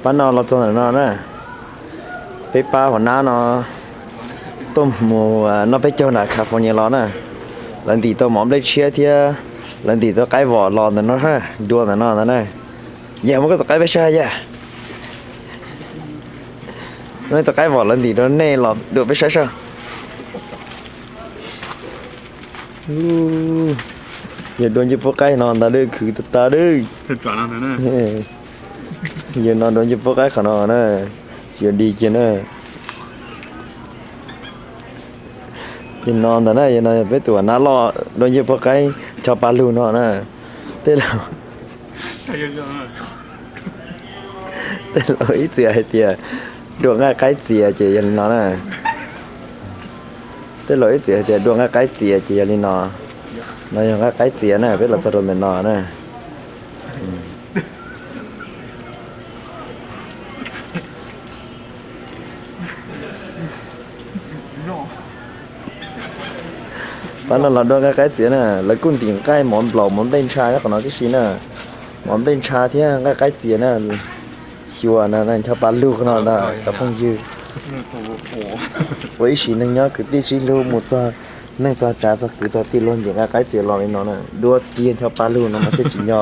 Pab no los txog ntawm no na, peb pab hauv nab no tuaj mus noj peb caug nram California los na. Lawv ntim tau mov nplej tshiab thiab lawv ntim tau qaib vom los ntawm no, dua ntawm no ntag na. Yog muab koj tus qaib peb saib yag. Muab tus qaib vom lawv ntim rau nej los dua peb saib seb. Yog dua ncej puab qaib no ntag, khwv tas tas lawm. Yog no dua ncej puab qaib qhov no na, yog di kiag na. Yog no ntag na, yog no yog peb tus nab loj dua ncej puab qaib ncho pa lug no na. Tej laus, tej laus ib txwm hais tias dua nqaij qaib txias ces yog li no na. Tej laus ib txwm hais tias dua nqaij qaib txias ces yog li no. No yog nqaij qaib txias na, peb los txog rau ntawm no na. Pab no los dua nqaij qaib txias na, lawv kuj ntim nqaij mov nplaum mov nplej ntsha nyob qhov no tib si na. Mov nplej ntsha thiab nqaij qaib txias na, xyuas na, ncho pa lug no ntag cov phooj ywg. Ua ib sim neej nyob kwv tij sib hlub mus txog neej txog tsav txog kwv txog tij luag ntim nqaij qaib txias los li no na, dua kiag ncho pa lug no mas thiaj tsis nco.